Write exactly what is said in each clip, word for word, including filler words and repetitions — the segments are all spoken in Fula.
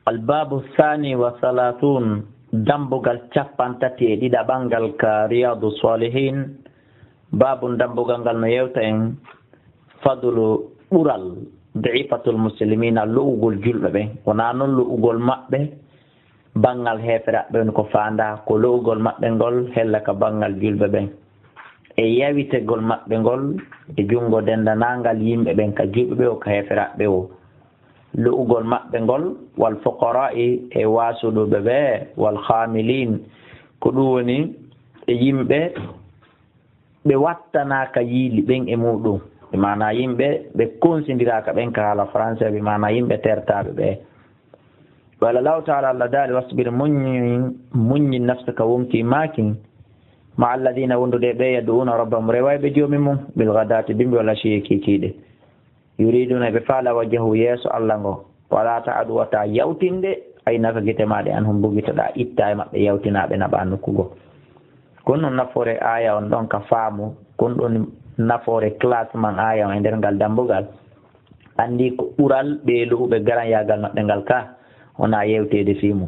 Albabu thani wa thalathun, dambugal cappanɗe tati e ɗiɗaɓal ngal ka Riyadu Salihin. Babun, dambugal ngal no yewta en fadlu ɓural di'ifatul muslimina, lo'ugol julɓe ɓen. Wonaa non lo'ugol maɓɓe banngal heeferaaɓe ɓen ko faandaa, ko lo'ugol maɓɓe ngol hella ka banngal julɓe ɓen, e yawitegol maɓɓe ngol e junngo denndanaangal yimɓe ɓen, ka julɓe ɓe o ka heeferaaɓe ɓe o. Lo'ugol maɓɓe ngol, wal fuqara'i, e waasuɗuɓe ɓe, wal khamilin, ko ɗum woni e yimɓe ɓe wattanaaka yiili ɓen e muɗum, bi maana yimɓe ɓe konsindiraaka ɓen ka haala français, bi maana yimɓe tertaaɓe ɓe. Qala Allahu ta'ala, Allah daali, wasbir, muññi, muññi nafsaka, wonki maakin, ma alladhina, wondude e ɓe, yad'una rabbahum, rewayɓe joomi mum, bil ghadati, bimbi, wal ashiyi, kiikiiɗe. Yuriduna, ɓe faala, wajhahu, yeeso Allah ngo. Wala ta'du, wata yawtinde, aynaka, gite maaɗe, anhum, bugitoɗa itta e maɓɓe, yawtinaɓe naɓa nokku goo. Kono nafoore aaya on ɗon ka faamu, kon ɗon nafoore classement aaya on e nder ngal dambugal. Anndi ko ɓural ɓe lo'uɓe garanyaagal maɓɓe ngal ka, wona yewteede fii mum.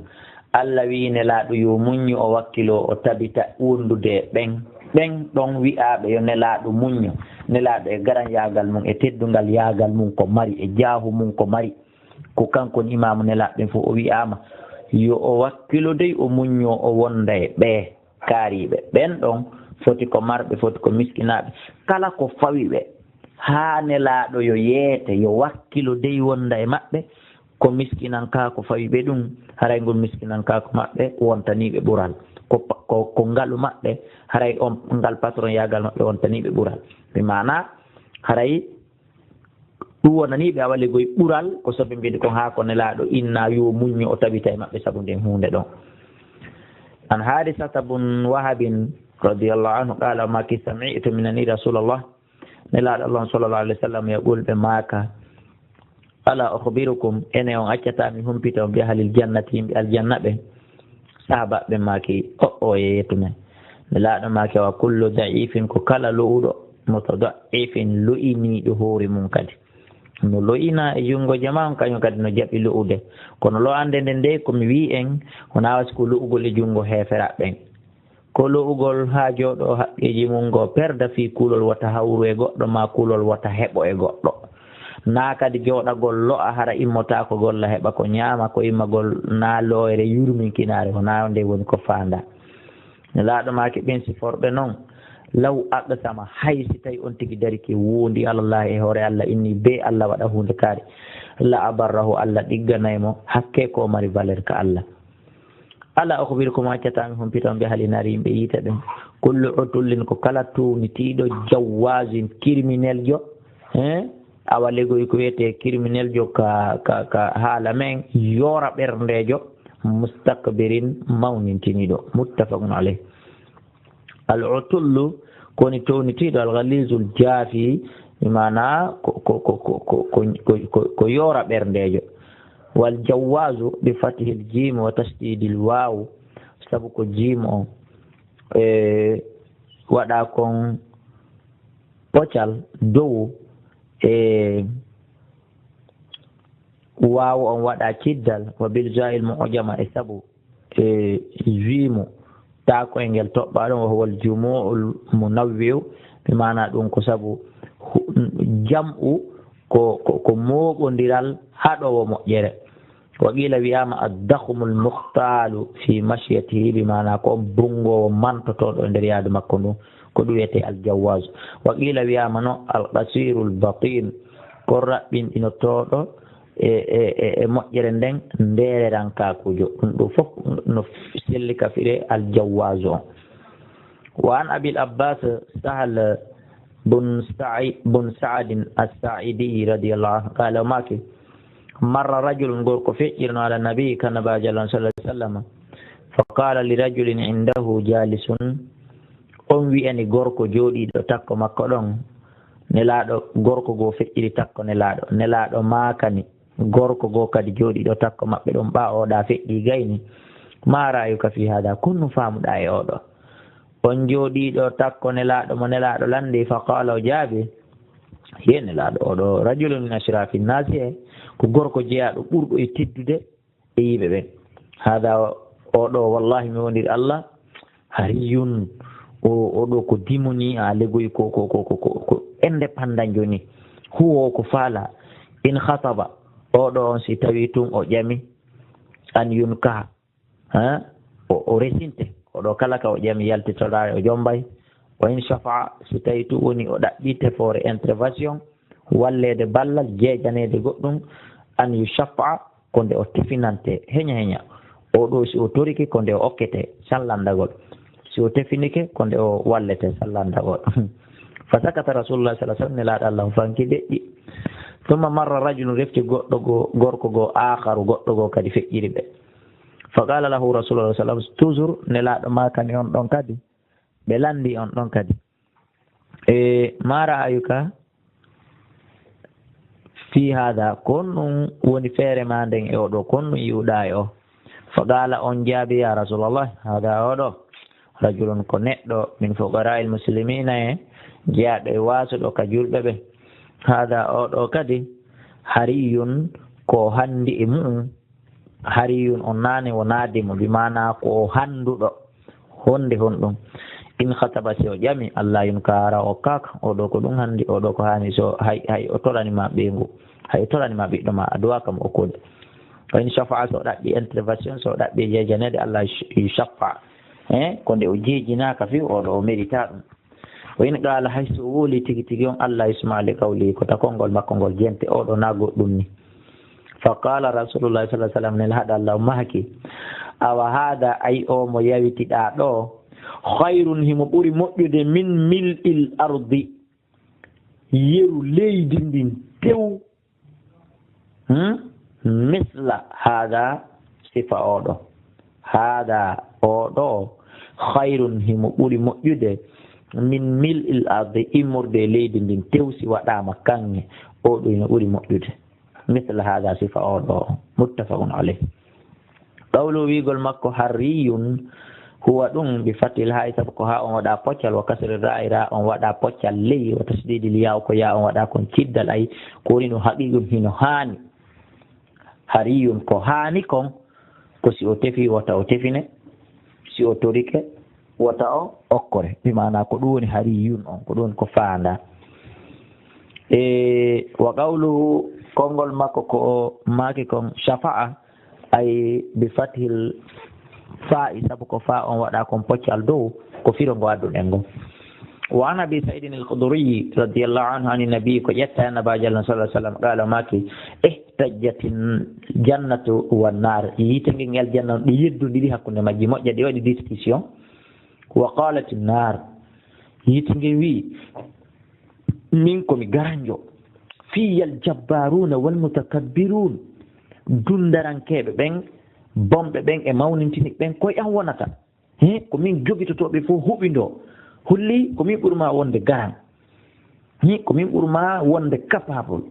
Allah wi'i Nelaaɗo yo muññu, o wakkilo, o tabita wondude e ɓen. Ɓen ɗon wi'aaɓe yo Nelaaɗo muññu. Nelaaɗo e garanyaagal mum, e teddungal yaagal mum ko mari, e jaahu mum ko mari, ko kanko woni imaamu Nelaaɓe ɓen fof, o wi'aama yo o wakkilo dey, o muñño, o wonda e ɓee kaariiɓe. Ɓen ɗon foti ko marɓe, foti ko miskinaaɓe. Kala ko fawi ɓe, haa Nelaaɗo yo yeete, yo wakkilo dey wonda e maɓɓe, ko miskinankaaku fawi ɓe ɗum, haray ngol miskinankaaku maɓɓe wontanii ɓe ɓural. Ko pa-, ko, ko ngalu maɓɓe, haray on, ngal patron yaagal maɓɓe wontanii ɓe ɓural. Bi maana, haray ɗum wonanii ɓe awa liggey ɓural, ko sabi mbiɗi kon haa ko Nelaaɗo inna yo muñño, o tabita e maɓɓe sabu nden huunde ɗon. An Haarisata bun Wahabin radiyallahu anhu qala, o maaki, sami'tu, mi nani Rasulallah, Nelaaɗo Allah on sallallahu alaihi wasallam, yaqul, ɓe maaka, ala ukhbirukum, ene on accata mi humpita on bi ahlil jannati, yimɓe aljanna ɓe? Sahaaba ɓe maaki, o, o yeetu men. Nelaaɗo maaki, wa kullu da'ifin, ko kala lo'uɗo, mutada'ifin, lo'iniiɗo hoore mum kadi. No lo'ina e junngo jamaa on, kañum kadi no jaɓi lo'ude. Kono lo'ande nde nde ko mi wi'i en, wonaa wasi ko lo'ugol e junngo heeferaaɓe ɓen. Ko lo'ugol haa jooɗo haqqeeji mum ngo perda fii kulol wata hawru e goɗɗo, maa kulol wata heɓo e goɗɗo. Naa kadi jooɗagol lo'a hara immotaako golla heɓa ko ñaama, ko immagol naa looyre yurminkinaare, wonaa nde woni ko faandaa. Nelaaɗo maaki ɓen siforɓe non, law aqsama, hay si tawi on tigi darike woondi alallahi e hoore Allah, inni bee Allah waɗa huunde kaari, la abarrahu, Allah ɗigganay mo hakke ko mari valeur ka Allah. Ala ukhbirukum, accata mi humpita on bi ahli naari, yimɓe yiite ɓen? Kullu utullin, ko kala townitiiɗo, jawwazin, criminel jo, hein? Awa legoy ko wiyetee criminel jo ka, ka, ka haala men, yoora ɓerndeejo, mustakbirin, mawnintiniiɗo. Muttafaqun alayh. Al utullu, ko woni townitiiɗo, al ghalizul jaafi, bi maana ko, ko, ko yoora ɓerndeejo. Wal jawwazu bi fathil jiim wa tashdidil waaw, sabu ko jiim on, e, waɗa kon pocal dow, e, waaw on waɗa ciddal, wa bil zaa'il mu'jama, e sabu, e, jiimu, taa koyngel toɓɓaa ɗon, wa huwal jumu'ul munawwi'u, bi maana ɗum ko sabu hu-, jam'u ko, ko, ko mooɓondiral haɗoowo moƴƴere. Wa qiila wi'aama ad-dakhmul mukhtaalu fi mashyatihi, bi maana ko on bunngoowo mantotooɗo e nder yaadu makko ndun, ko ɗum wiyetee al-jawwaz. Wa qiila wi'aama no al-qasirul batin, ko raɓɓinɗinotooɗo e, e, e, e moƴƴere nden, ndeererankaakujo. Ɗum ɗo fof no selli ka fire al-jawwazu on. Wa an Abil Abbas Sahal bun Sa'i-, bun Sa'adin as-Sa'idi radiyallahu anhu, qala, o maaki, marra rajulun, gorko feƴƴirno, ala nabi, ka Nabaajo Allah sallallahu alaihi wasallam. Fa qala li rajulin indahu jalisun, on wi'ani gorko jooɗiiɗo takko makko ɗon, Nelaaɗo, gorko goo feƴƴiri takko Nelaaɗo. Nelaaɗo maakani gorko goo kadi jooɗiiɗo takko maɓɓe ɗon, ɓaawo o ɗa feƴƴi gayni, ma ra'ayuka fi hada, ko honɗum faamuɗaa e oo ɗoo? On jooɗiiɗo takko Nelaaɗo mo Nelaaɗo lanndii, fa qaala, o jaabi, ye Nelaaɗo, oo ɗoo rajulun min ashrafi nnaasi, e ko gorko jeyaaɗo ɓurɗo e teddude e yimɓe ɓen. Hada, oɗo, wallahi mi wondir Allah, hariyun, o, oɗo ko dimoni a legoy ko, ko, ko, ko, ko, ko indépendant joni. Huwo ko faala, in khataba, oɗo on si tawi tun o ƴami, an yunkaha, ha? O, o resinte, oɗo kala ka o ƴami yaltitoɗa o jombay. Wa in shafa'a, si tawi tun woni o ɗaɓɓi tefoore, intervention, walleede ballal, jeejaneede goɗɗum, an yu shafa'a, ko nde o tefinante, heña heña. O ɗo si o torike, ko nde o okkete, sallandagol. Si o tefinike, ko nde o wallete, sallandagol. Fa sakata Rasulullah sallallahu alaihi wasallam, Nelaaɗo Allah fanki deƴƴi. Thumma marra rajulun, refti goɗɗo go, gorko go, akharu, goɗɗo go kadi feƴƴiri ɓe. Fa qala lahu Rasulullah sallallahu alaihi wasallam, toujours Nelaaɗo makani on ɗon kadi, ɓe landi on ɗon kadi. E ma ra'ayuka fi hada, ko honɗum woni feere ma nden e oɗo, ko honɗum yi'uɗa e o? Fa qala, on jaabi, ya Rasulallah, hada, oɗo, rajulun, ko neɗɗo, min fuqara'il muslimina, e jeyaaɗo e waasuɗo ka julɓe ɓe. Hada, oɗo kadi, hariyun, ko handi e mu'un. Hariyun on naane wonaa dimo, bi maana ko o hannduɗo. Honde honɗum? In khataba, si o ƴami, Allah yun kaara o kaaka, oɗo ko ɗum handi, oɗo ko haani, so hay, hay o torani ma ɓeyngu, hay o torani ma ɓiɗɗo ma, a duwa kam o kode. Wa in shafa'a, so o ɗaɓɓi intervention, so o ɗaɓɓi jeejaneede, Allah yu shafa'a. Eh, ko nde o jeejinaaka fiw, oɗo o mérita ɗum. Wa in qaala, hay so o woli tigi tigi on, Allah yusma li qawli, ko ta konngol makko ngol jente, oɗo na goɗɗum ni. Fa qaala Rasulullah sallallahu alaihi wasallam, Nelaaɗo Allah o mahaki, awa hada, ay o mo yawitiɗa ɗo, khairun, himo ɓuri moƴƴude, min mil'il ardi, yeru leydi ndin tew. Hmm? Misla hada, sifa oɗo. Hada, oɗo, khairun, himo ɓuri moƴƴude, min mil'il ardi, immorde e leydi ndin tew si waɗaama kaŋŋe, oɗo hino ɓuri moƴƴude. Misla hada, sifa oɗo. Muttafaqun alayh. Qawlu, wiigol makko, harriyun, huwa ɗum bi fathil haa'i, sabu ko haa on waɗa poccal, wa kasri raa'i, raa on waɗa poccal ley, wa tasdidil yaa'i, ko yaa on waɗa kon ciddal, ay ko woni ɗum haqiiqun, hino haani. Hariyun, ko haani kon, ko si o tefi, wota o tefine, si o torike, wota o okkore. Bi maana ko ɗum woni hariyun on, ko ɗum woni ko faanda. E wa qawluhu, konngol makko ko o maaki kon, shafa'a, ay bi fathil faa'i, sabu ko faa on waɗa kon poccal dow, ko firo ngo adduɗen ngo. Wa an Abi Sa'idin al-Khudri radiyallahu anhu an nabi, ko ƴetta e Nabaajo Allah sallallahu alaihi wasallam, qala, o maaki, ihtajjatil jannatu wan nar, yiite ngen e aljanna on ɗi yeddondiri hakkunde majji, moƴƴa, ɗi waɗi discussion. Wa qalatin nar, yiite ngen wi, min ko mi garanjo, fiyal jabbaruna wal mutakabbirun, dundarankeɓe ɓen, bonɓe ɓen e mawnintini ɓen, koye an wonata. He, ko min jogitotooɓe fof huɓindoo. Holli ko min ɓuri ma wonde garant. Hi, ko min ɓuri ma wonde capable.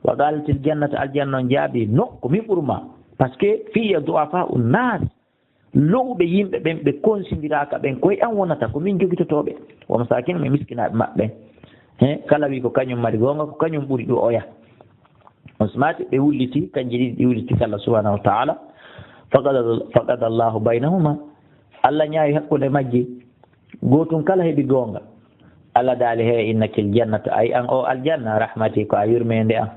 Wa qalatil jannatu, aljanna on jaabi, no, ko min ɓuri ma. Parce que fiya du'afa un nas, lowɓe yimɓe ɓen, ɓe konsindiraaka ɓen, koye an wonata, ko min jogitotooɓe. Wa masakin, ɓe miskinaaɓe maɓɓe. He, kala wi ko kañum mari goonga, ko kañum ɓuri ɗo oya. On smati ɓe wulliti, kanji ɗiɗi ɗi wulliti ka Allah subhanahu wa ta'ala. Faqada, faqada Allahu baynahuma. Allah ñaawi hakkunde majji. Gootun kala heɓi goonga. Allah daali, he, innakil jannata, ay an o aljanna, rahmati, ko a yurmeende an.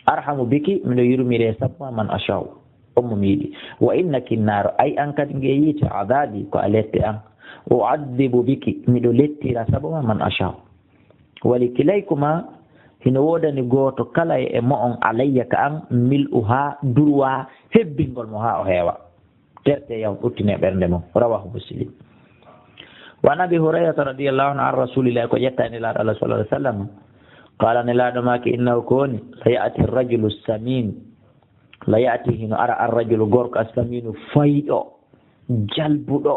Arhamu biki, miɗo yurmire sabu ma man ashau, on mo mi yiɗi. Wa innaki naaru, ay an kadi nge yiite, adabi, ko a lette an. Uaddibu biki, miɗo lettira sabu ma man ashau. Wali kilaykuma, hino woodani gooto kala e mo'on alayya ka an, mil'uha, durwa hebbingol mo haa o heewa. Terte yaw ɓurtine ɓernde mum. Rawahu Muslim. Wa an Abi Hurayrata radiyallahu anhu an Rasulillahi, ko ƴettani Nelaaɗo Allah sallallahu alaihi wasallam. Qala, Nelaaɗo maaki, innahu, ko woni, la ya'ti rajulu samin. La ya'ti, hino ara, ar rajulu, gorko, as-saminu, fayɗo, jalbuɗo,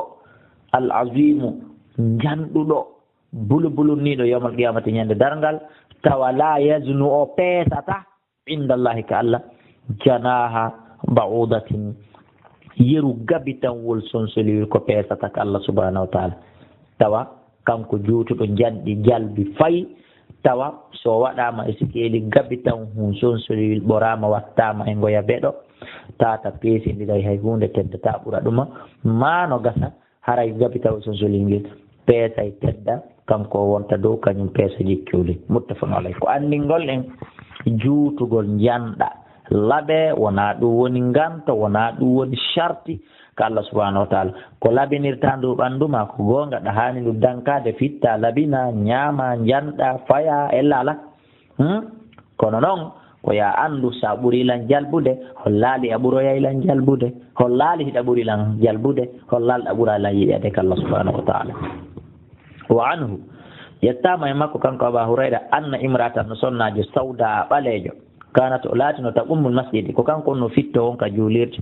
al azimu, janɗuɗo, bulubulunniiɗo yawmal qiyamati, ñande darngal, tawa la yaznu, o peesata, indallahi, ka Allah, janaha ba'udatin, yeru gabitanwol sonsoliyol ko peesata ka Allah subhanahu wa ta'ala. Tawa kanko juutuɗo njanɗi jalbi fay, tawa so waɗaama e sikeeli gabitan hun sonsoliyol ɓoraama wattaama e ngoya beɗo, tata peesindiray hay huunde, tedda ta ɓura ɗuma, ma no gasa haray gabi taw sonsolingel peesay tedda, kanko o wonta dow, kañum peesa jikkiwli. Muttafaqun alayh. Ko anndingol en juutugol njanɗa laɓe, wonaa ɗum woni nganto, wonaa ɗum woni sharti ka Allah subhanahu wa taala. Ko labinirta ndu ɓanndu ma, ko goonga, ɗa haani ndu dankaade, fitta, labina, ñaama, njanɗa, faya, ella ala. Hmm? Kono noon, ko ya anndu, so a ɓuri lan jalbude, hollaali a ɓuroyay lan jalbude, hollaali hiɗa ɓuri lan jalbude, hollaali a ɓura lan yiɗeede ka Allah subhanahu wa taala. Wa anhu, yettaama e makko kanko Aba Hurayra, anna imra'atan, no sonnaajo, sawda, ɓaleejo, kanat, o laatino, taqummul masjidi, ko kanko wonno fittoowo on ka juulirde.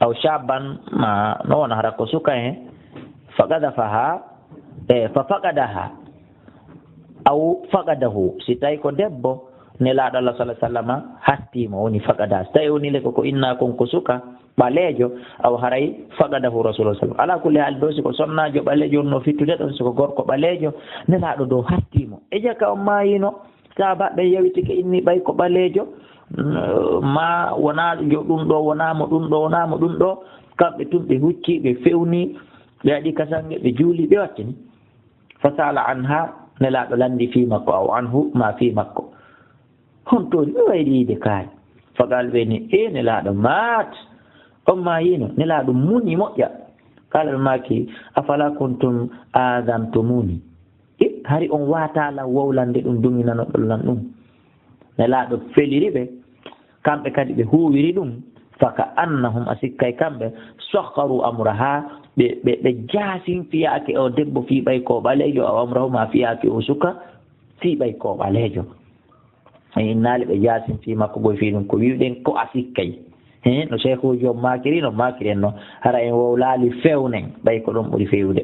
Aw shaban, ma no wona hara ko suka he, faqadafaha, e, fa faqadaha, aw faqadahu, si tawi ko debbo, Nelaaɗo Allah sallallahu alaihi wasallam hatti mo, woni faqada. Si tawi woni le ko, ko inna kon ko suka, ɓaleejo, aw haray faqadahu Rasulullah sallallahu alaihi wasallam. Ala kulli hal, do si ko sonnaajo ɓaleejo wonno fittude ɗon, si ko gorko ɓaleejo, Nelaaɗo do hatti mo. E jaka on maayino, saabaaɓe yawitike inni ɓay ko ɓaleejo, mm, ma wonaa jo ɗum ɗo, wonaa mo ɗum ɗo, wonaa mo ɗum ɗo. Kamɓe tun ɓe hucci, ɓe fewni, ɓe waɗi kasange, ɓe juuli, ɓe wattini. Fa sala anha, Nelaaɗo landi fii makko, aw anhu, ma fii makko. Honto ni wayri yiide kaari? Fa qal ɓe ni, e Nelaaɗo, maat. On maayino, Nelaaɗo muñi moƴƴa. Qala ɓe maaki, afala kuntum adantumuni. E, hari on waata lan wowlande ɗum, duŋinanoɗon lan ɗum. Nelaaɗo feliri ɓe, kamɓe kadi ɓe huuwiri ɗum. Fa ka annahum, a sikkay kamɓe, sakharu amraha, ɓe, ɓe, ɓe jaasin fiyaake o debbo fii ɓay ko ɓaleejo, aw amrahu, ma fiyaake o suka fii ɓay ko ɓaleejo. E innaali ɓe jaasin fii makko goy fii ɗum ko wi'uɗen ko a sikkay. He, no sheikhuuji on maakiri, no maakiri en no. Hara en wowlaali fewnen, ɓay ko ɗon ɓuri fewude.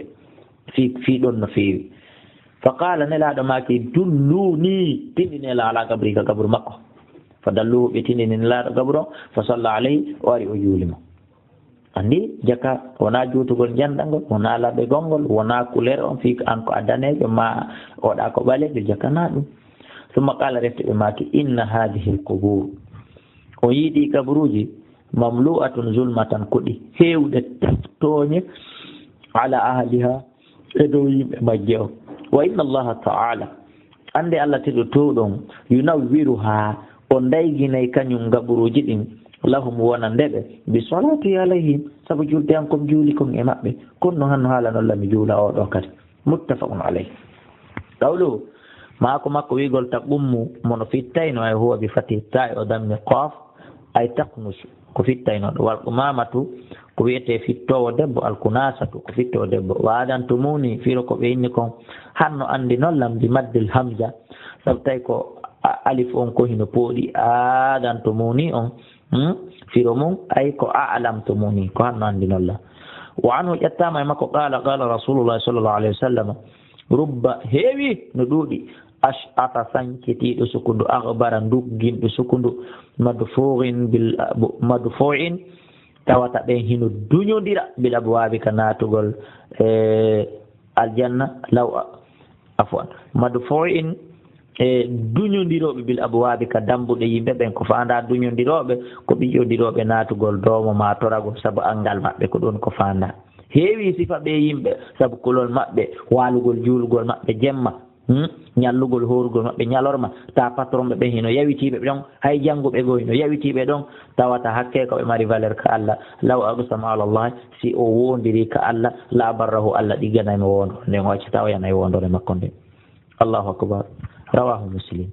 Fii, fii ɗon no feewi. Fa qaala, Nelaaɗo maaki, dulluni, tindinee lan ala qabri, ka qabru makko. Fa dalluhu, ɓe tindini Nelaaɗo qabru on, fa salla alayhi, o ari o juuli mo. Anndi, jaka, wonaa juutugol njanɗa ngol, wonaa laɓegol ngol, wonaa couleur on, fii an ko a daneejo, ma oɗa ko ɓaleejo, jaka na ɗum. Summa qaala, refti ɓe maaki, inna haadihi l-qubuur. On yiɗi kaburuuji, mamlu'atun zulmatan, ko ɗi heewɗe tooñe, ala ahliha, e dow yimɓe majje on. Wa inna Allaha ta'ala, annde Allah tedduɗo toowɗo on, yunawwiruha, o ndayginay kañum ngaburuuji ɗin, lahum, wonande ɓe, bi salati alayhim, sabu julde an kon juuli kon e maɓɓe. Kon no hanno haalanolla mi juula oo ɗoo kadi. Muttafaqun alayh. Qawluhu, maako makko wi'gol taqummu, mono fittayno, ay huwa bi fathi ta'i wa dammi qaf, ay taqnusu, ko fittaynooɗo. Wal qumamatu, ko wi'etee fittoowo debbo. Al kunasatu, ko fittoowo debbo. Wa adantumuni, firo ko ɓe inni kon, hanno anndinollam bi maddil hamza, sabu tawi ko a-, alif on ko hino pooɗi, adantumuni on, hmm? Firo mum, ay ko a'lamtumuni, ko hanno anndinollam. Wa anhu, ƴettaama e makko, qala, qala Rasulullah sallallahu alayhi wa sallam, rubba, heewi, no ɗuuɗi, ash'ata, sankitiiɗo sukundu, aghbara, ndugginɗo sukundu, madfu'in bil, madfu'in, tawata ɓen hino duñondira, bil abwaabi, ka naatugol, e, aljanna, law, afwan, madfu'in, e, duñondirooɓe, bil abwaabi, ka dambuɗe yimɓe ɓen. Ko faandaa duñondirooɓe, ko ɓiƴondirooɓe naatugol doomo ma toragol sabu anngal maɓɓe, ko ɗum ko faandaa. Heewi sifa ɓe yimɓe sabu kulol maɓɓe, waalugol juulugol maɓɓe jemma, hmm? Ñallugol hoorugol maɓɓe ñalorma, ta patron ɓe ɓen hino yawitiiɓe ɗon, hay jannguɓe goo hino yawitiiɓe ɗon, tawata hakkee ko ɓe mari valeur ka Allah. Law aqsama ala Allah, si o woondiri ka Allah, la abarrahu, Allah ɗigganay mo woondore nden, o accata o yana e woondore makko nden. Allahu akbar. Rawahu Muslim.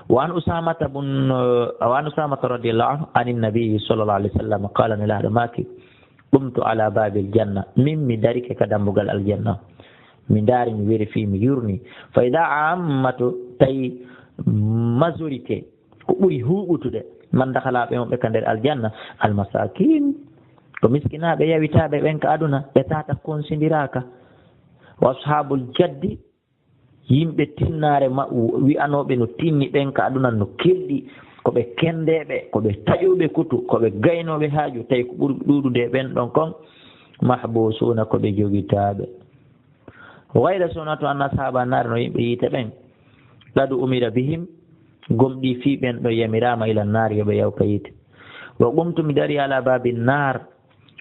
Wa an Usamata bun, wa an Usamata radiyallahu anhu, anin Nabi sallallahu alaihi wasallam qala, Nelaaɗo maaki, qumtu ala babil janna, min mi darike ka dambugal aljanna, mi ndaari, mi vérifié, mi yurni, fa ida ammatu, tawi majorité, ko ɓuri huuɓutude, man dakhala, ɓe wonɓe ka nder aljanna, al masakin, ko miskinaaɓe yawitaaɓe ɓen ka aduna, ɓe tata konsindiraaka, wa ashabul jaddi, yimɓe tinnaare ma-, wi'anooɓe no tinni ɓen ka aduna, no kelɗi, ko ɓe kendeeɓe, ko ɓe taƴuɓe kutu, ko ɓe gaynooɓe haaju, tawi ko ɓuri ɗuuɗude e ɓen ɗon kon, mahbusuuna, ko ɓe jogitaaɓe. Wa ghayra, so wonaa to anna ashaaba naari, no yimɓe yiite ɓen, qad umira bihim, gomɗii fii ɓen ɗon yamiraama, ila naari, yo ɓe yaw ka yiite. Wa qumtu, mi dari, ala babi nar,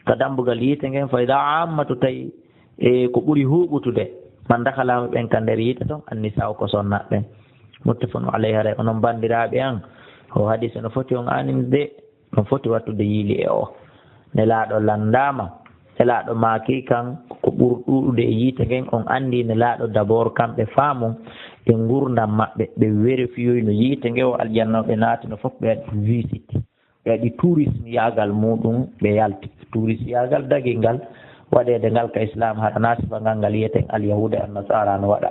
ka dambugal yiite ngen, fa ida ammatu, tawi e ko ɓuri huuɓutude, man dakhalahuma, ɓen ka nder yiite ton, annisa'u, ko sonnaaɓe ɓen. Muttafaqun alayhi. Haray onon banndiraaɓe an, o hadis no foti on aninde, ɗum foti wattude yiili e o. Nelaaɗo lanndaama, Nelaaɗo maaki kan ko ɓuri ɗuuɗude e yiite ngen, on anndi Nelaaɗo d'abord kamɓe faamum e ngurndam maɓɓe, ɓe vérifiyoyno yiite nge o aljanna o, ɓe naatino fof ɓe waɗi visite. Ɓe waɗi tourisme yaagal muɗum, ɓe yalti. Tourisme yaagal dagii ngal waɗeede ngal ka Islam, haɗa naati bangal ngal yiyeten Alyahuuda e Annasaara no waɗa.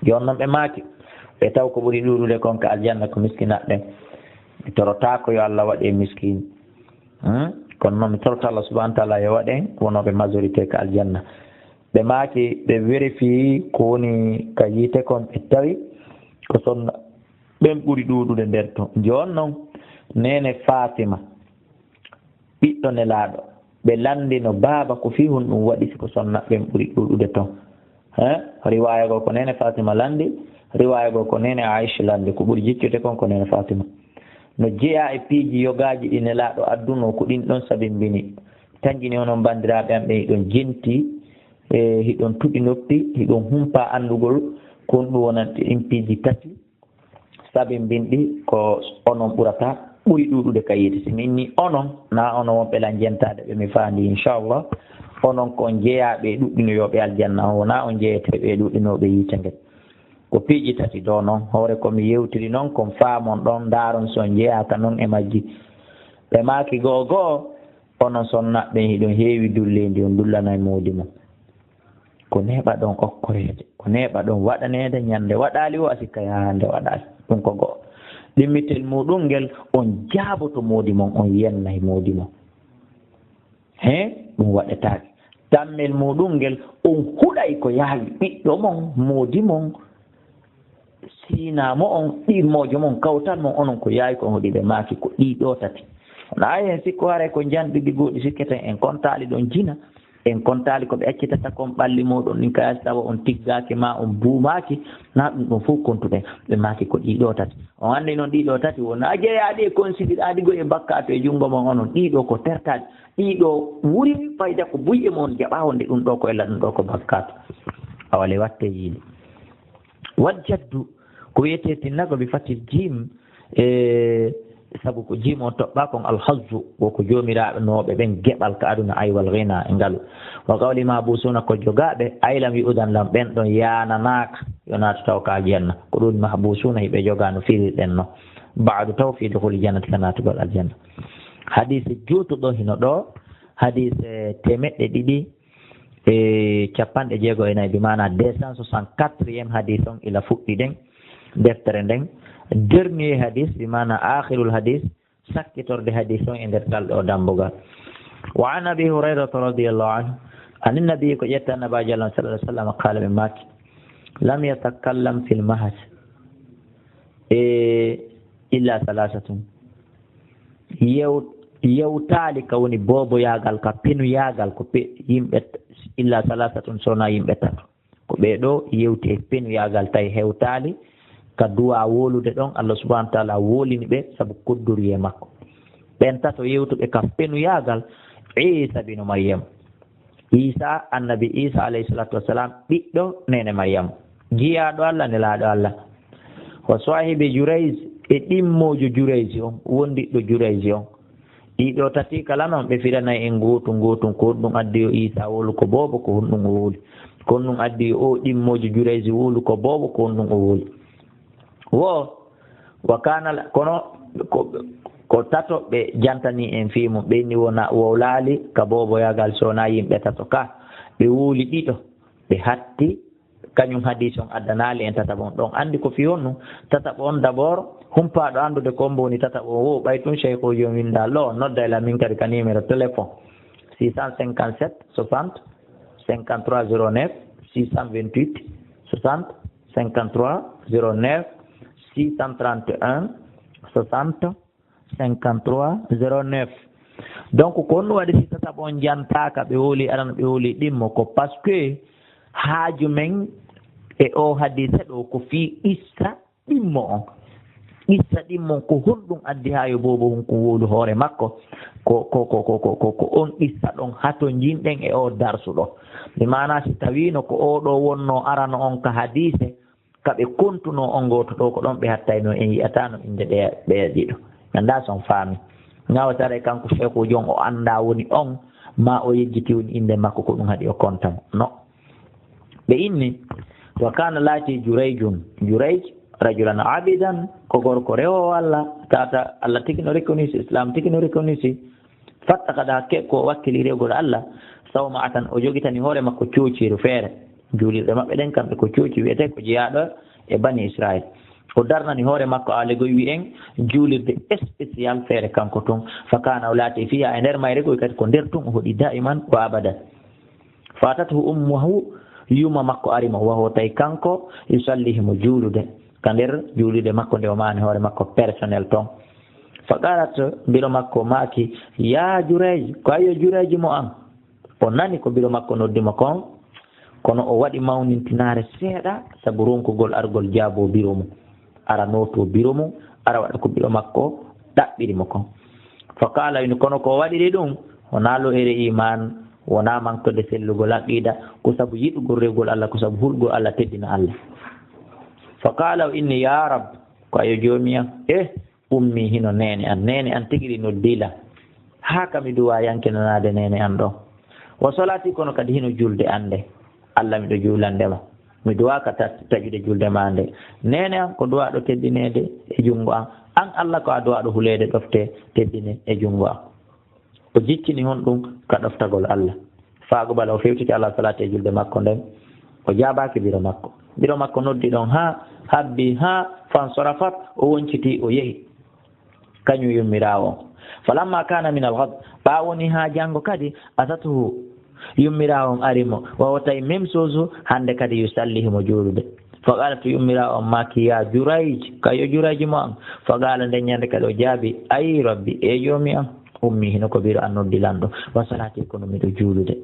Jooni noon ɓe maaki, ɓe taw ko ɓuri ɗuuɗude kon ka aljanna ko miskinaaɓe ɓen. Mi torotaako yo Allah waɗ en miskiin. Hmm? Kono noon mi torota Allah subhanahu wa taala yo waɗ en wonooɓe majorité ka aljanna. Ɓe maaki, ɓe vérifiyi ko woni ka yiite kon, ɓe tawi ko sonna ɓen ɓuri ɗuuɗude nder ton. Jooni noon, neene Fatima, ɓiɗɗo Nelaaɗo, ɓe lanndino baaba ko fii honɗum waɗi si ko sonna ɓen ɓuri ɗuuɗude ton. He? Riwaaya goo ko neene Fatima lanndi, riwaaya goo ko neene Aisha lanndi, ko ɓuri jiccude kon ko neene Fatima. No jeyaa e piiji yogaaji ɗi Nelaaɗo addunoo, ko ɗin ɗon sabimbini. Tanjini onon banndiraaɓe am ɓen, hiɗon jenti, e hiɗon tuɗi noppi, hiɗon humpa anndugol ko honɗum wonanta ɗin piiji tati. Sabimbinɗi ko onon ɓurata ɓuri ɗuuɗude ka yiite. Si min ni onon, na onon wonɓe lan jentaade ɓe mi faandi, inchallah. Onon ko on jeyaaɓe e ɗuɗɗinoyooɓe aljanna on, wonaa on jeyeteeɓe e ɗuɗɗinooɓe yiite ngen. Ko piiji tati ɗoo non, hoore ko mi yewtiri non, kon faamon ɗon, ndaaron si on jeyaaka non e majji. Ɓe maaki goo goo, onon sonnaaɓe ɓen hiɗon heewi dulleendi, on dullanay moodi mon. Ko neeɓaɗon okkoreede, ko neeɓaɗon waɗaneede, ñande waɗaali woo a sikka yaha hande waɗaali. Ɗum ko go'o. Ɗimmitel muuɗum ngel, on jaaboto moodi mon, on yennay moodi mon. Hee, ɗum waɗetaake. Tammel muuɗum ngel, on huɗay ko yaawi ɓiɗɗo mon, moodi mon, siinaa mo'on, ɗimmojo mon, kawtal mon, onon ko yaawi ko on huɗi. Ɓe maaki ko ɗii ɗoo tati. Wonaa heen sikko haray ko njanɗi ɗi gooɗi sikketen, en kontaali ɗon jina, en kontaali ko ɓe accitata kon ɓalli mooɗon ɗin kayasi, tawa on tiggaaki maa on buumaaki, na ɗum ɗon fof kontuɗen. Ɓe maaki ko ɗii ɗoo tati. On anndi noon ɗii ɗoo tati wonaa jeyaaɗi e konsidiraaɗi goo e bakkaatu e junngo mon onon. Ɗii ɗoo ko tertaaɗi. Ɗii ɗoo wuri fayda ko buy e mon jaɓaa wonde ɗum ɗoo ko ella ɗum ɗoo ko bakkaatu. Awa le watte yiili. Wal jaddu, ko wiyetee tinnago bi fathil jiim, e, sabu ko jiim on toɓɓaa kon alhazzu, wo ko joomiraaɓe nooɓe ɓen geɓal ka aduna, ay wal ghina e ngalu. Wa qawli mahbusuuna, ko jogaaɓe, ay lam yu'dan lahum, ɓen ɗon yaananaaka yo naatu taw ka aljanna. Ko ɗum mahbusuuna hiɓe jogaa no firirɗen no. Ba'du taw fi dukhuli jannati, ka naatugol aljanna. Hadiise juutuɗo hino ɗoo, hadiise teemeɗɗe ɗiɗi e capanɗe jeego e nayi, bi maana deux cent soixante-quatrième hadis on ila fuɗɗi ɗen deftere nden. Dernier hadis, bi maana akhirul hadis, sakkitorde hadis on e nder ngal ɗoo dambugal. Wa an Abi Hurayrata radiyallahu anhu, anin nabi, ko ƴetta Nabaajo Allah sallallahu alaihi wasallam, qaala, ɓe maaki, lam yatakallam fil mahad, e, illa salasatun. Yew-, yewtaali ka woni booboyaagal, ka penuyaagal, ko pe-, yimɓe t-, illa salasatun, sona yimɓe tato. Ko ɓee ɗoo yewti e penuyaagal, tawi hewtaali ka duwaa wowlude ɗon, Allah subhanahu wa taala wowlini ɓe sabu koddoruyee makko. Ɓen tato yewtuɓe ka penuyaagal, Iisa binu Maryam. Iisa, annabi Iisa alayhi salatu wassalam, ɓiɗɗo neene Maryam, jiyaaɗo Allah, nelaaɗo Allah. Wa saahibi Jurayj, e ɗimmoojo Jurayj on, wondiɗɗo Jurayj on. Ɗii ɗoo tati kala noon ɓe firanay en gootum gootum, ko honɗum addi yo Iisa wowlu ko boobo, ko honɗum o wowli. Ko honɗum addi yo o ɗimmoojo Jurayj wowlu ko boobo, ko honɗum o wowli. Wo, wa kaana la-, kono ko, ko tato ɓe jantani en fii mum, ɓe inni wona wowlaali ka booboyaagal, sona yimɓe tato ka, ɓe wowli ɗiɗo, ɓe hatti, kañum hadis on addanaali en tataɓo on. Ɗon anndi ko fii honɗum? Tataɓo on d'abord, humpaaɗo anndude ko mbo woni tataɓo on, wo ɓay tun seykuuji on winnda lo, nodda e la min kadi ka numéro téléphone six cent cinquante-sept soixante cinquante-trois zéro neuf, six cent vingt-huit soixante cinquante-trois zéro neuf, six cent trente et un soixante cinquante-trois zéro neuf. Donc, ko honɗum waɗi si tataɓo on jantaaka, ɓe wowli arano, ɓe wowli ɗimmo? Ko parce que haaju men e o hadise ɗo ko fii qissa ɗimmo on. Qissa ɗin mon, ko honɗum addi haa yo boobo hun kun wowlu hoore makko? Ko, ko, ko on qissa ɗon hatonjinɗen e oo darsu ɗo. Mi maanaa si tawiino ko oo ɗoo wonnoo arano on ka hadiise, ka ɓe kontunoo on gooto ɗoo, ko ɗon ɓe hattaynoo, en yi'ataano innde ɓeya, ɓeya ɗiɗo. Mi anndaa si on faami. Maa o taray kanko sheekuujo on o anndaa woni on, maa o yejjiti woni innde makko, ko ɗum haɗi o konta mo. No. Ɓe inni, wa kana laati Jurayjun, Jurayj, rajulan abidan, ko gorko rewoowo Allah, tata Allah tigi no reconnaître, Islam tigi no reconnaître. Fattaqada, hakke ko wakkili rewgol Allah, sawma'atan, o jogitani hoore makko coociiru feere. Juulirɗe maɓɓe ɗen kamɓe ko cooci, wi'etee ko jeyaaɗo e Bani Israil. O darnani hoore makko, aalegoy wi'en, juulirde spécial feere kanko tun. Fa kana, o laati fiha, e nder mayre goy kadi ko nder tun o hoɗi daiman wa abadan. Fatathu ummuhu, yuma makko ari mo, wa huwa, tawi kanko, yusalli, himo juulude ka nder juulude makko nde o maani hoore makko personnel ton. Fa qalat, biro makko maaki, ya Jurayj, ko ayyo Jurayj mo an. O nani ko biro makko noddi mo kon, kono o waɗi mawnintinaare seeɗa sabu ronkugol argol jaaboo biro mum. Ara nootoo biro mum, ara waɗa ko biro makko ɗaɓɓiri mo kon. Fa qaala, wini, kono ko o waɗiri ɗum, wonaa lo'ere iimaan, wonaa mankode sellugol aqiida, ko sabu yiɗugol rewgol Allah, ko sabu hulgol Allah, teddina Allah. Fa qaala, o inni, ya Rabb, ko ayo Joomi an, eh, ummi, hino neene an, neene an tigi ri noddii lan. Haa ka mi duwaa yankinanaade neene an ɗon. Wa solaati, kono kadi hino julde an nde. Allah, miɗo juulande ma. Mi duwaaka ta-, taƴude julde maa nde. Neene an ko duwaaɗo teddineede e junngo an. An Allah ko a duwaaɗo huleede ɗofte teddine e junngo an. O jiccini honɗum ka ɗoftagol Allah. Fa aqbala, o fewtiti ala salaati e julde makko nden. O jaabaaki biro makko. Biro makko noddi ɗon haa habbi haa fansorafat, o wonciti o yehi. Kañum yummiraawo on. Falamma kana min al-ghad, ɓaawo ni haa janngo kadi, atatuhu, yummiraawo on ari mo. Wa huwa, tawi même chose, hannde kadi yusalli, himo juulude. Fa qalat, yummiraawo on maaki, ya Jurayj, ka yo Jurayj mo an. Fa qala, nden ñande kadi o jaabi, ay Rabbi, e Joomi an, ummi, hino ko biro an noddi lan ɗo. Wa salaati, kono miɗo juulude.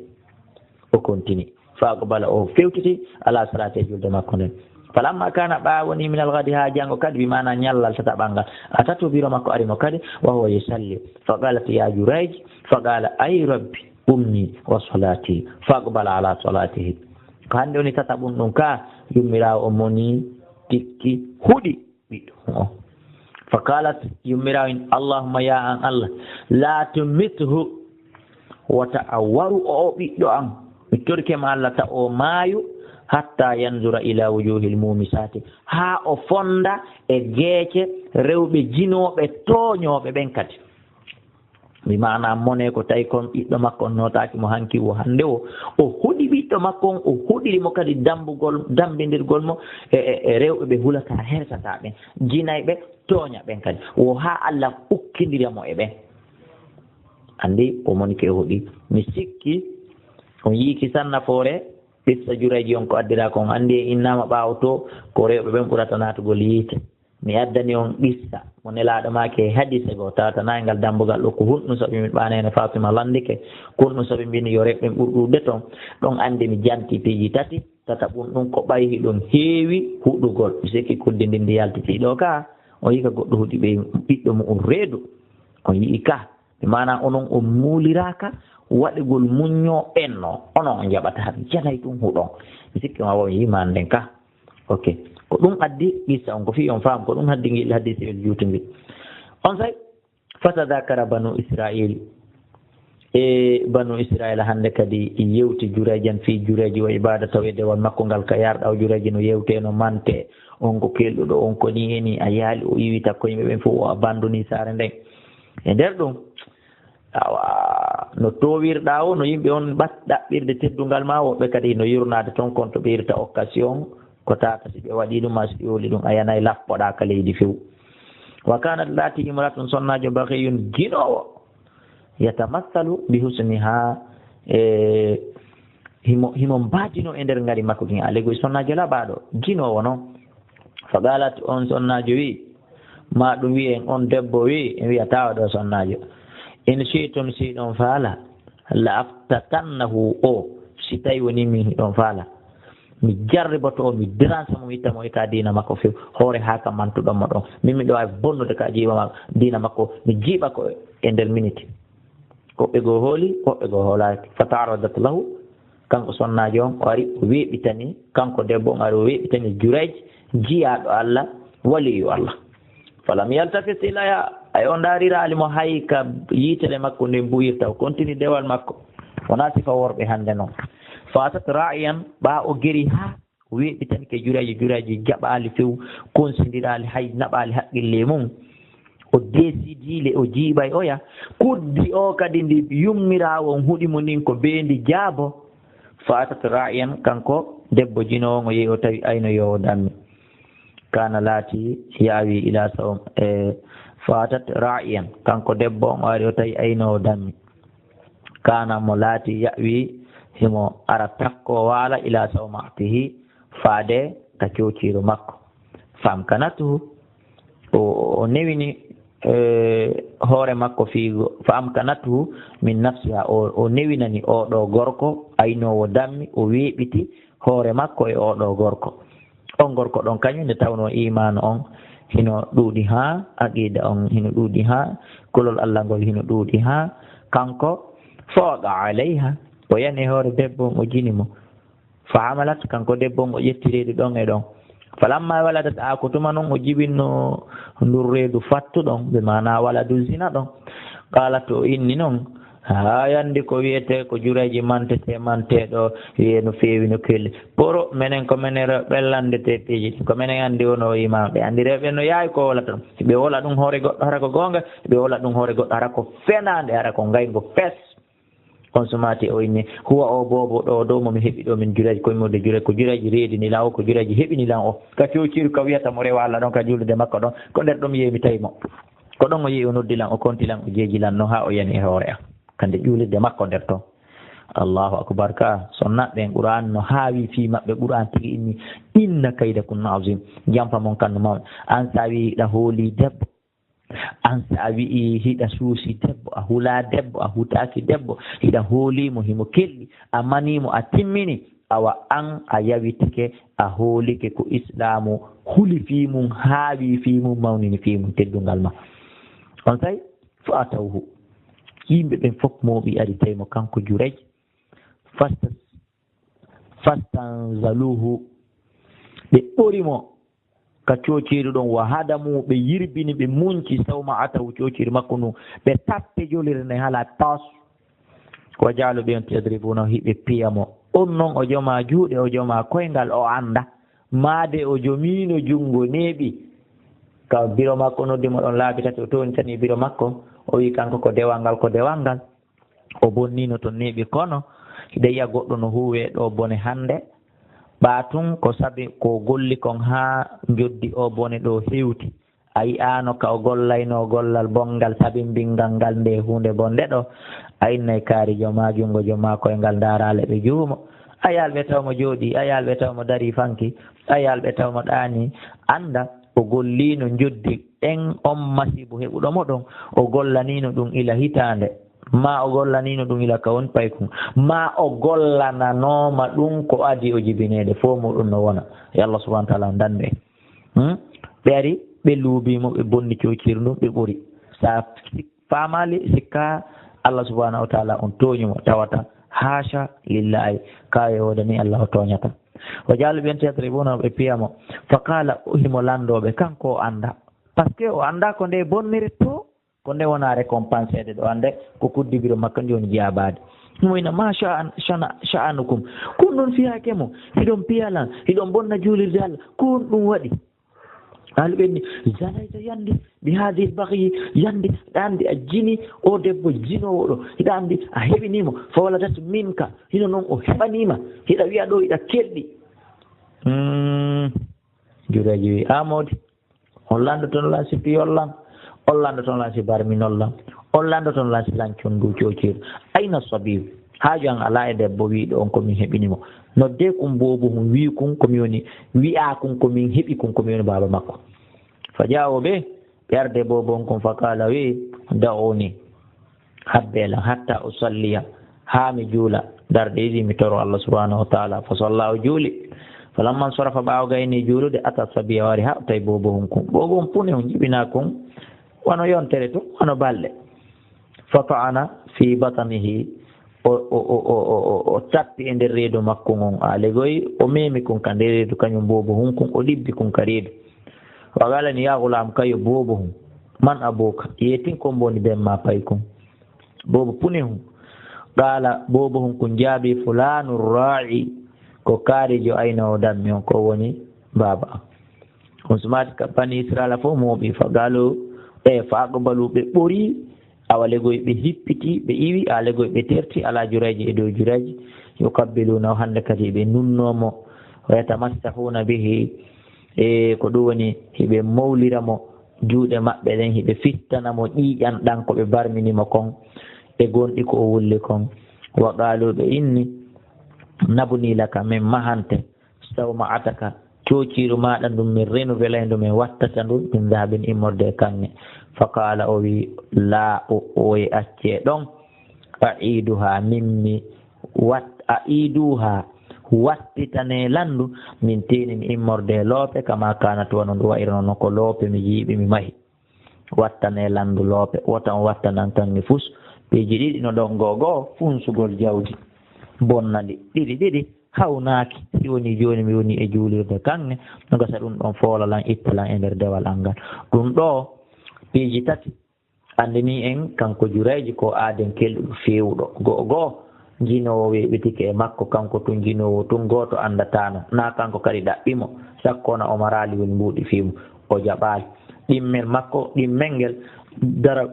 O continue. Fa aqbala, o fewtiti ala salaati e julde makko nden. Falamma kana, ɓaawo ni, min al-ghadi, haa janngo kadi, bi maana ñallal tataɓal ngal. Atatu, biro makko ari mo kadi, wa huwa yusalli. Fa qalat, ya Jurayj, fa qala, ay Rabbi, ummi wa salati. Fa aqbala ala salatihi. Ko hannde woni tataɓum ɗum ka, yummiraawo on moni tikki huɗi ɓiɗɗo mum on. Fa qalat, yummiraawo in, Allahumma, ya an Allah, la tumithu, wota a waru o ɓiɗɗo an. Mi torike ma Allah, ta o maayu, hatta yanzura ila wujuhil mumisati, haa o fonda e geece rewɓe jinooɓe tooñooɓe ɓen kadi. Mi maana mone ko tawi kon ɓiɗɗo makko on nootaaki mo hanki wo hannde wo. O huɗi ɓiɗɗo makko on, o huɗiri mo kadi dambugol, dambindirgol mo e, e, e rewɓe ɓe hulata hersataa ɓen, jinayɓe tooña ɓen kadi. Wo haa Allah ukkindira mo e ɓen. Anndi o moni ke o huɗi. Mi sikki on yiiki sanna foore, qissa Jurayji on ko addiraa kon. Anndi en innaama ɓaawo to, ko rewɓe ɓen ɓurata naatugol yiite. Mi addani on qissa mo Nelaaɗo maaki e hadiise goo, tawata naangal dambugal ɗo ko hunɗum sabi mi ɓaanene Faatima lanndike, ko hunɗum sabi mbini yo rewɓe ɓen ɓur ɗuuɗude ton. Ɗon anndi mi janti piiji tati, tataɓum ɗum ko ɓay hiɗon heewi huɗugol. Mi sikki kuddi ndin ndi yaltitii ɗo ka, on yi'i ka goɗɗo huɗi ɓe ɓiɗɗo mu'un reedu. On yi'i ka, mi maana onon on muuliraaka waɗugol muñño ɓenno, onon on jaɓata, mi janay ɗum huɗon. Mi sikki ma wo on yi'i maan nden ka. Ok. Ko ɗum addi qissa on, ko fii on faam, ko ɗum addi ngel hadiisewel juutungel. Onsay, fatadakara banu Israil. E banu Israil hannde kadi yewti Jurayjan fii Jurayji wa ibada, tawi dewal makko ngal ka yarɗa o Jurayji no yewtee, no mante. On ko kelɗuɗo, on ko nii e nii, a yaali o iwita ko yimɓe ɓen fof, o abandoni saare nden. E nder ɗum, awa, no toowirɗaa o, no yimɓe on ɓat-, ɗaɓɓirde teddungal maa, woɓɓe kadi no yurnaade ton, kon to ɓe irta occasion, ko tata si ɓe waɗii ɗum, maa si ɓe woli ɗum, a yanay lappoɗaa ka leydi few. Wa kanat laati imra'atun, sonnaajo, baghiyun, ginoowo, yatamassalu bi husniha, e himo, himo mbaajinoo e nder ngari makko kin. A legoy sonnaajo laɓaaɗo, ginoowo non. Fa qalat, on sonnaajo wi, ma ɗum wi en, on debbo wi, en wi'ataa o ɗo sonnaajo. In shi'tum, si ɗon faala, la aftatannahu o, si tawi woni min hiɗon faala. mi jarriboto o, mi dérange mo, mi itta mo e ka diina makko few, hoore haa ka mantuɗon mo ɗon. Min miɗo waawi bonnude ka jiiɓa ma, diina makko, mi jiiɓa ko e nder miniti. Woɓɓe goo hooli, woɓɓe goo hoolaaki. Fa taaradat lahu, kanko sonnaajo on, o ari, o weeɓitani, kanko debbo on ari, o weeɓitani Jurayj, jiyaaɗo Allah, waliyu Allah. Falam yaltafit ilayha, ay o ndaariraali mo hay ka yitere makko nden buuyirta, o kontini dewal makko. Wonaa sifa worɓe hannde non. Fa atat raa'iyan, ɓaa o geri haa o weeɓitani ke Jurayji, Jurayji jaɓaali few, konsindiraali, hay naɓaali haqqille mum. O desidii le, o jiiɓay oya. Kuddi o kadi ndi yummiraawo on huɗi mo ndin ko bee ndi jaabo. Fa atat raa'iyan, kanko debbo jinoowo on o yehi o tawi aynoyoowo dammi. Kaana laati ya'wi ila sawm-, e, fa atat raa'iyan, kanko debbo on o ari o tawi aynoowo dammi. Kaana mo laati ya'wi himo ara takko waala ila sawma'atihi faade ka coociiru makko. Fa amkanatuhu, o, o newini, e, hoore makko fiigo. Fa amkanatuhu min nafsiha, o, o newinani oo ɗoo gorko aynoowo dammi, o weeɓiti hoore makko e oo ɗoo gorko. On gorko ɗon kañum nde tawnoo iimaanu on hino ɗuuɗi haa, aqiida on hino ɗuuɗi haa, kulol Allah ngol hino ɗuuɗi haa, kanko fa waqa alayha, o yani e hoore debbo on, o jini mo. Fa hamalat, kanko debbo on o ƴetti reedu ɗon e ɗon. Falamma waladat, a ko tuma non o jibinno ndun reedu fattu ɗon, be maana waladu zina ɗon. Qalat, o inni non, haa yandi ko wiyetee ko Jurayji mantete, manteeɗo, wiyee no feewi, no kelli. Poro, menen ko menen rewɓe lanndetee piiji ɗin. Ko menen anndi wonoo imaam ɓe. Anndi rewɓe no yaawi ko wolata ɗum. Ɓe wola ɗum hoore goɗɗo hara ko goonga, ɓe wola ɗum hoore goɗɗo hara ko fenaande, hara ko ngayngu fes. On sumaati o inni, huwa o boobo ɗo dow mo mi heɓi ɗo min Jurayj, ko immorde Jurayj, ko Jurayji reedini lan o, ko Jurayji heɓini lan o. Ka cowciiru ka wiyata mo rewa Allah ɗon, ka juulude makko ɗon, ko nder ɗon mi yehi mi tawi mo. Ko ɗon o yehi o noddi lan, o konti lan, o jeeji lan non haa o yani e hoore am. Kande juulirde makko nder ton. Allahu akbar ka, so naɓɓen Qur'an no haawi fii maɓɓe, Qur'an tigi inni, inna kaydakunna azim. Jamfa mon kan no mawni. An sa wi hiɗa hooli debbo, an sa wi'i hiɗa suusi debbo, a hula debbo, a hutaaki debbo, hiɗa hooli mo, himo kelli, a mani mo, a timmini, awa an a yawitike, a hoolike ko Islaamu huli fii mum, haawi fii mum, mawnini fii mum teddungal ma. On say, fa atawhu. Yimɓe ɓen fof mooɓi ari tawi mo kanko Jurayj. Fasta-, fastanzaluhu. Ɓe ɓori mo ka cooceeru ɗon, wa hadamu, ɓe yirbini, ɓe munci sawma atahu, cooceeru makko ndu, ɓe tappe jolire nden hala tas. Wa jaalu ɓe on yadribuna, hiɓe piya mo. On non o joma juuɗe, o joma koyngal, o annda. Maade o jomiino junngo neeɓi. Ka biro makko noddi mo ɗon laabi tati, o toonitani biro makko, o wi kanko ko dewal ngal, ko dewal ngal. O bonniino to neeɓi, kono hiɗa yi'a goɗɗo no huuwe ɗo bone hannde, ɓa tun ko sabi ko golli kon haa njoddi o bone ɗo hewti. A yi'aano ka o gollayno gollal bonngal, sabimbingal ngal nde huunde bonde ɗo. A innay kaari joma junngo, joma koyngal, ndaara leɓe juumo. A yaalɓe taw mo jooɗi, a yaalɓe taw mo dari fanki, a yaalɓe taw mo ɗaani. Annda o golliino njoddi ɗen on masiibo heɓuɗo mo ɗon, o gollaniino ɗum ila hitaande, ma o gollaniino ɗum ila ka woni paykun, ma o gollananooma ɗum ko adii o jibineede, fof muɗum no wona. Yo Allah subhanahu wa taala on dandu en. Hmm? Ɓe ari, ɓe luubii mo, ɓe bonni cowciiru ndun, ɓe ɓori. Sa sik-, faamaali, sikka Allah subhanahu wa taala on tooñi mo, tawata haasha lillahi, ka e woodani Allah o tooñata. Wa jaalu ɓen yadribuna, ɓe piya mo. Fa qaala, himo lanndoo ɓe, kanko o annda. Parce que o annda ko nde bonniri to, ko nde wona récompenseede ɗo, annde ko kuddi biro makko ndi woni jaabaade. Himo ina, ma sha'an-, shana-, sha'anukum. Ko on ɗon fiyaake mo, hiɗon piya lan, hiɗon bonna juulirde Allah, ko on ɗum waɗi? Aali ɓenni, zanayta yandi, bi haadihi bagyi, yandi, ɗa anndi a jini o debbo jinoowo ɗo, hiɗa anndi a heɓini mo, fa waladat minka, hino non o heɓanii ma, hiɗa wi'a ɗo hiɗa kelɗi. Hmm. Jurayji wi, a moodi, on lanndoton lan si piyol lan, on lanndoton lan si barminol lan, on lanndoton lan si lancon ndu cooceeru. Ayna sabiyu? Haaju an alaa e debbo wi'ɗo on ko min heɓini mo. Noddee kun boobo hun, wii kun ko mi woni, wi'aa kun ko min heɓi kun, ko mi woni baaba makko. Fa jaawo ɓe, ɓe arde boobo on kun, fa qaala, wii, da'uni, habbee lan, hatta usalliya, haa mi juula, darɗe ɗiɗi mi toro Allah subhanahu wa taala. Fa salla, o juuli. Falamma sarafa, ɓaawo gayni juulude, ata sabiya, wari haa tawi boobo hun kun. Boobo hun pune hun jibina kun, wano yontere tun, wano balɗe. Fata'ana fi batnihi, o, o, o tappi e nder reedu makko ngon, aalegoy, o memi kun ka nder reedu, kañum boobo hun kun, o ɗibbi kun ka reedu. Wa qala ni, ya ghulam, kayo boobo hun, man abuka, yeetin ko mboni ben ma paykun. Boobo puni hun. Qala, boobo hun kun jaabi, fulanu ra'i, ko kaarijo aynowo dammi on, ko woni baaba am. On sumaati ka bani Israila fof mooɓi, fa qalu, e fa aqbalu, ɓe ɓori, awa legoy ɓe hippiti, ɓe iwi, a legoy ɓe terti, ala Jurayji, e dow Jurayji, yuqabbiluna, hande kadi ɓe nunno mo, wa yatamassahuna bihi, e ko ɗum woni, hiɓe mawlira mo, juuɗe maɓɓe ɗen, hiɓe fittana mo ƴiiƴan ɗan ko ɓe barmini mo kon, e gonɗi ko o wulli kon. Wa qalu, ɓe inni, nabni laka, min mahante, sawma'ataka, coociiru maaɗa ndun, min renovelay ndu, min wattata ndu, min dahabin, immorde e kaŋŋe. Fa qaala, o wi, laa, o, o e accee ɗon, a'iduha, min mi wat-, a'iduha, wattitanee lan ndu, min teeni mi immorde e loope, kama kanat, wano ndu wa'irno non ko loope mi jiiɓi, mi mahi. Wattanee lan ndu loope, wota on wattanan kaŋŋe fus. Piiji ɗiɗi no ɗon, goo goo, funsugol jawdi, bonna ndi, ɗiɗi ɗiɗi, hawnaaki. Si woni jooni mi woni e juulirde kaŋŋe, no gasa ɗum ɗon foola lan, itta lan e nder dewal an ngal. Ɗum ɗoo, piiji tati, anndini en kanko Jurayji ko aaden kelɗuɗo feewuɗo. Go'o goo, jinoowo weeɓitike e makko, kanko tun jinoowo tun gooto anndataano. Naa kanko kadi ɗaɓɓi mo, sakko wona o maraali woni mbuuɗi fii mo, o jaɓaali. Ɗimmel makko, ɗimmel ngel dara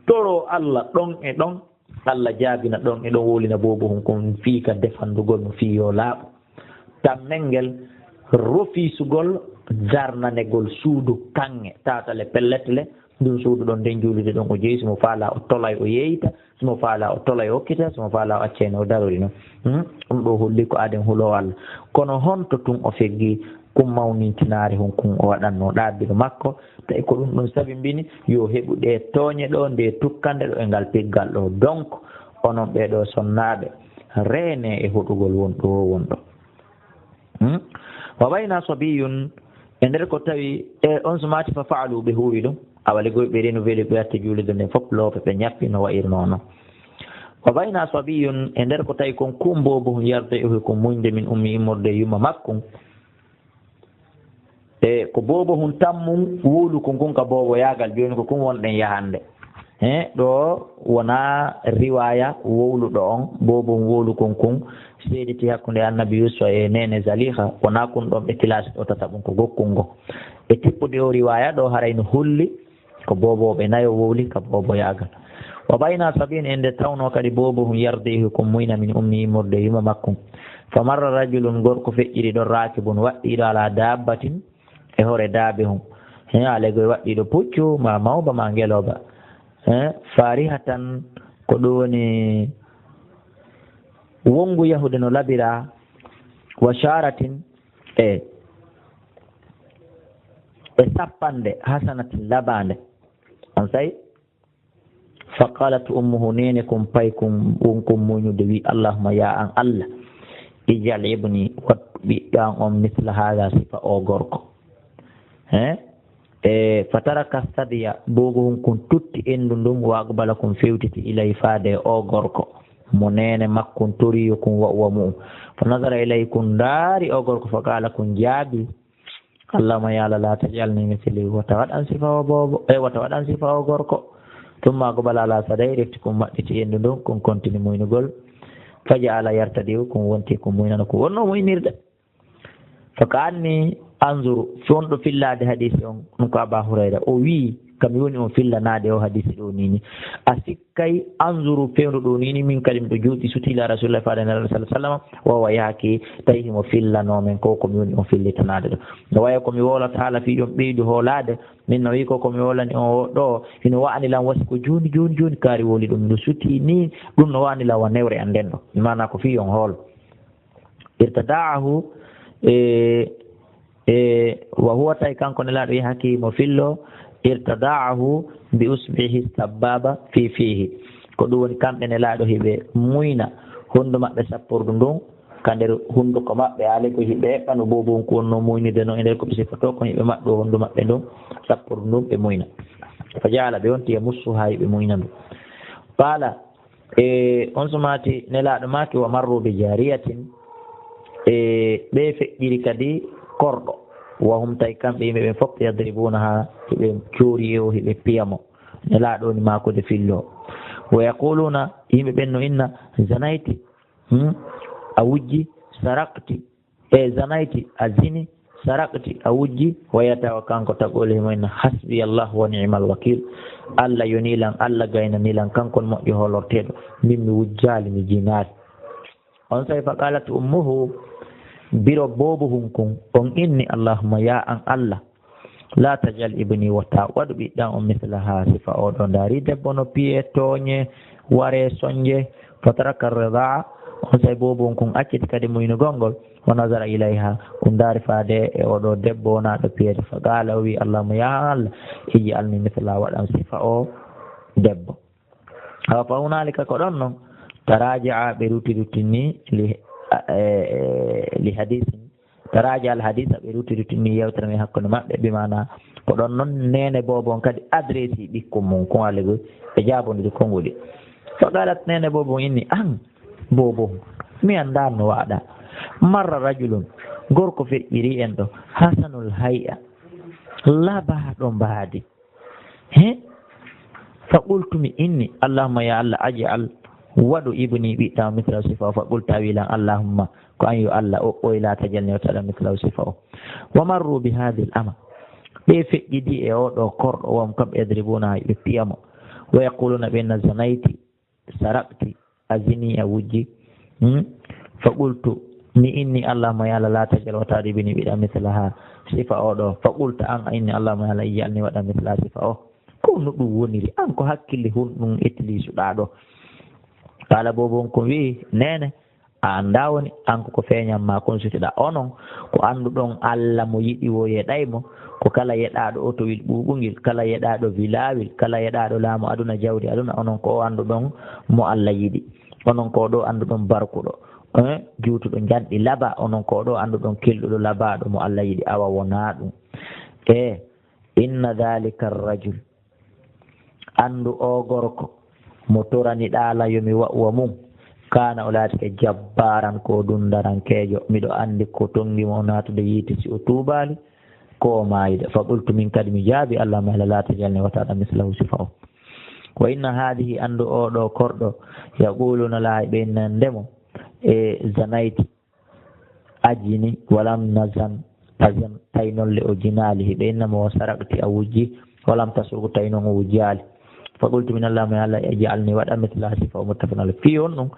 toroo Alla ɗon e ɗon, Alla jaabina ɗon e ɗon, wowlina boobo hun kon fii ka defandugol mo fii yo laaɓu. Tammel ngel, rofisugol darnanegol suudu kaŋŋe, taatale pellet le, ndun suudu ɗon, nden juulude ɗon o jeyi, si mo faalaa o tolay o yeeyita, si mo faalaa o tolay o hokkita, si mo faalaa o accay no o darori non. Hmm? Ɗum ɗoo holli ko aaden huloowo Alla. Kono honto tun o feggi kun mawnintinaare hun kun o waɗannoo ɗaabiro makko? Tawi ko ɗum ɗum sabimbini yo heɓu ɗee tooñe ɗoo, ndee tukkande ɗoo e ngal piggal ɗoo. Donc, onon ɓee ɗoo sonnaaɓe, reenee e hoɗugol wonɗo woo wonɗo. Hmm? Wa bayna sabiyun, e nder ko tawi, e on sumaati fa fa'alu, ɓe huuwi ɗum. Awa legoy ɓe renouvelé, ɓe watti juulude nden fof loope, ɓe ñappi no wa'irnoo non. Wa bayna sabiyun, e nder ko tawi kon kun boobo hun yarde e kun muñde min ummi immorde e yumma makkun. E ko boobo hun tammum wowlu kun kun ka boobo yaagal, jooni ko kun wonɗen yahande. He, ɗo wona riwaya wowluɗo on, boobo on wowlu kon kun seediti hakkunde Annabi Yusufa e neene Zaliha, wona kun ɗon ɓe kilasi ɗo tataɓun ko gokkun ngo. E tippude o riwaya ɗo haray no holli ko boobo ɓe nayo wowli ka boobo yaagal. Wa bayna sabin, e nde tawno kadi boobo hun yardihi kun muyna min ummi immorde yuma makkun. Fa marra rajulun, gorko feƴƴiri ɗon, rakibun, waɗɗiiɗo ala dabbatin, e hoore daabe hun. He, alay goy waɗɗiiɗo puccu, ma mawba, ma ngelooba. He, farihatan, ko ɗum woni wongu yahude no labira, wa sharatin, e, e sappande, hasanatin, labande. On say, Fa qalat ummuhu, neene kun pay kun, won kun muñude, wi, "Allahumma, ya an Allah, ij'al ibni, wat ɓiɗɗo an on, misla hada, sifa o gorko." He? E, fa taraka sadiya, boobo hun kun tutti endu ndun, wa aqbala kun fewtiti ilay faade o gorko. Mo neene makkun toriyo kun wa uwa mu'un. Fa nazara ilay kun ndaari o gorko, fa qala kun jaabi, "Allahumma ya Allah, la taj'alni mithli." Wata waɗan sifa o boobo, e wata waɗan sifa o gorko. Tumma ko bala ala saday, refti kun maɓɓiti endu ndun, kun kontini muynugol. Fa ja'ala yartadi, kun wonti kun muynano, kun wonno muynirde. Fa ka anni anzuru, fi wonɗo fillaade hadisi on, ɗum ko Aba Hurayra. O wii, kam woni on fillanaade o hadisi ɗo nini. A sik- Kay anzuru, fewndo ɗo ni, ni min kadi miɗo jooɗi suti ila Rasulullah faade Nelaɗo sallallahu alaihi wasallam, wa wa yaaki, tawi himo fillanoo men ko, ko mi woni on fillitanaade ɗo. No wayi ko mi wowlata haala fii ɗon ɓeydu hoolaade, min no wi'i ko, ko mi wowlani on o ɗo, hino wa'ani lan wasi ko jooni, jooni, jooni kaari wowli ɗum, miɗo suti ni, ɗum no wa'ani lan wa newre an nden ɗo. Mi maana ko fii on hoolo. Irtada'ahu, e, e, wa huwa, tawi kanko Nelaaɗo yahaki mo fillo, irtada'ahu bi usbihi sababa fi fihi. Ko ɗum woni kamɓe Nelaaɗo hiɓe muyna hondu maɓɓe sappordu ndun, ka nder hunnduko maɓɓe, aale ko hiɓe eɓɓa no boobon ko wonno muynude no e nder ko ɓe sifotoo kon, hiɓe maɓɓo hunndu maɓɓe ndun, sappordu ndun ɓe muyna. Fa jaala ɓe wonti e mussu haa hiɓe muyna ndu. Qaala, e on sumaati Nelaaɗo maaki, wa marru bi jaariyatin, e ɓe feƴƴiri kadi korɗo, wa hum tawi kamɓe yimɓe ɓen fof yadribuunahaa, hiɓe coori e o, hiɓe piya mo. Nelaaɗo woni maakude fillo. Wa yaquluuna, yimɓe ɓen no inna, zanayti, hmm? A wujji, sarakti, e zanayti, a zini, sarakti, a wujji, wa yatawa kanko tagoole himo inna, hasbiyallah wa ni'mal wakiil. Allah yonii lan, Allah gaynanii lan, kanko woni moƴƴo hoolorteeɗo. Min mi wujjaali, mi jinaali. Onsay fa qaalat ummuhu, biro boobo hun kun, on inni, allahumma, yaa an Allah, laa tajal ibni, wota waɗu ɓiɗɗo an on misla haa sifa oo ɗoo. Ndaari debbo no piyee, tooñee, waree, sonjee. Fa taraka ridaa, onsay boobo hun kun acciti kadi muynugol ngol. Wa nazara ilayha, kun ndaari faade e oo ɗoo debbo wonaaɗo piyeede. Fa qaala, o wi'i, allahumma, yaa an Allah, ij'alni misla, waɗan sifa oo debbo. Awa fa hunaalika, ko ɗon non, taraaja'a, ɓe rutti ruttini li, e, e, li hadiisin. Taraaja al hadiisa, ɓe rutti ruttini yewtere men hakkunde maɓɓe, bi maana ko ɗon non neene boobo on kadi adresi ɓikkon mun kon, aale goy ɓe jaabondiri konguɗi. Fa qaalat, neene boobo on inni, an boobo, mi anndaa no waɗa. Marra rajulun, gorko feƴƴiri en ɗo, hasanul hay'a, labaaɗo mbaadi. He? Fa qultu, mi inni, allahumma, ya Allah, aj'al, waɗu ibni, ɓiɗɗo am, mislahu, sifa o. Fa qulta, a wi lan, allahumma, ko an yo Allah, o, o, la taj'alni, wata waɗan mislahu, sifa o. Wa marru bi hadhihi al ama. Ɓe feƴƴidi e oo ɗoo korɗo, wa hum kamɓe yadribuna, ɓe piya mo. Wa yaquluna, ɓe na zanayti, sarakti, a zini, a wujji. Hmm? Fa qultu, mi inni, allahumma, ya Allah, la taj'al, wata waɗu ibni, ɓiɗɗo am, mislaha, sifa oo ɗoo. Fa qulta, an a inni, allahumma, ya Allah, ij'alni, waɗan mislaha, sifa o. Ko no ɗum woniri? An ko hakkille honɗum etiliisuɗaa ɗoo? Qala, boobo on ko wi'i, neene, a anndaa woni, an ko ko feeñan maa kon sutuɗaa. Onon ko annduɗon Allah mo yiɗi woo yeɗay mo, ko kala yeɗaaɗo otowil ɓuuɓungil, kala yeɗaaɗo vilaawil, kala yeɗaaɗo laamu aduna, jawdi aduna, onon ko o annduɗon mo Allah yiɗi. Onon ko ɗoo annduɗon barkuɗo, eh, juutuɗo njanɗi laba, onon ko ɗoo annduɗon kelɗuɗo labaaɗo mo Allah yiɗi, awa wonaa ɗum. E, inna dhalika rajul, anndu oo gorko mo toraniɗaa lan yo mi wa'u wa mum, kaana, o laatike, jabbaaran, ko dundarankeejo, miɗo anndi ko tonngi mo o naatude yiite si o tuubaali, ko o maayida. Fa qultu, min kadi mi jaabi, allahumma, ya Allah, la taj'alni, wata waɗan mislahu, sifa o. Wa inna haadihi, anndu oo ɗoo korɗo, yaquluna laha, ɓe innande mo, e, zanayti, a jini, walam nazan, tazan, tawi noon le o jinaali, hiɓe inna mo, wa sarakti, a wujji, walam tasruk, tawi noon o wujjaali. Fa qultu min, allahumma, ya Allah, ij'alni, waɗan mislaha, sifa o, muttafaqun alayh. Fii honɗum?